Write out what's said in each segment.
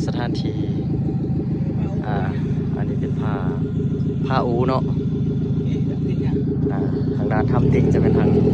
ສະຖານທີ່ ອ່າ ອັນນີ້ເປັນຜາ ຜາອູເນາະ ອ່າ ທາງດ້ານຖ້ຳຕິ່ງຈະເປັນທາງນີ້.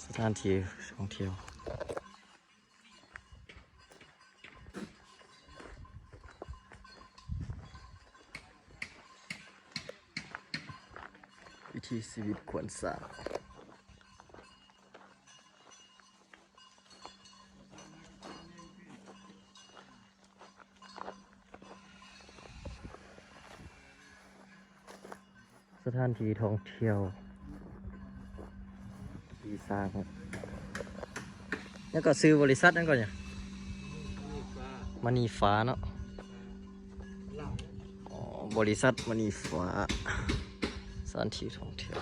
ສະຖານທີ່ທ່ອງທ່ຽວ ວິຖີຊີວິດຂວັນຊ້າງ. ສະຖານທີ່ທ່ອງທ່ຽວທີ່ສ້າງ ແລ້ວກໍຊື່ບໍລິສັດຫຍັງກໍນີ້ ມະນີຟ້າເນາະ. ອໍ ບໍລິສັດມະນີຟ້າ ສະຖານທີ່ທ່ອງທ່ຽວ.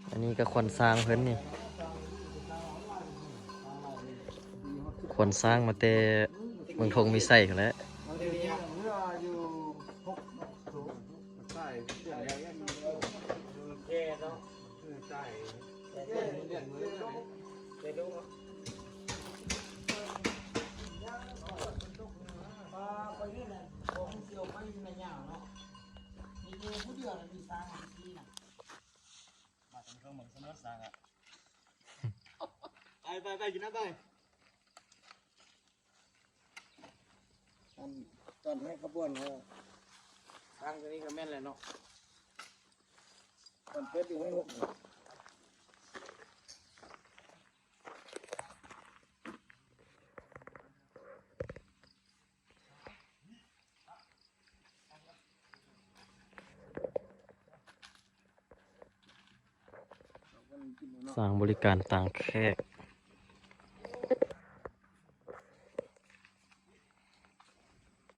ອັນນີ້ກໍຂວັນຊ້າງເພິ່ນນີ້ ຂວັນຊ້າງມາແຕ່ເມືອງທົງມີໄຊພຸ້ນແຫຼະ. ໄປ ໄປ ໄປ ກິນນ້ຳໄປ. ອັນ ຕອນໃຫ້ຂະບວນເຮົາ ທາງຕົວນີ້ກໍແມ່ນແຫຼະເນາະ ຕອນເປີດຢູ່ໃນຫົກ. ສ້າງບໍລິການຕ້ອງແຂກ.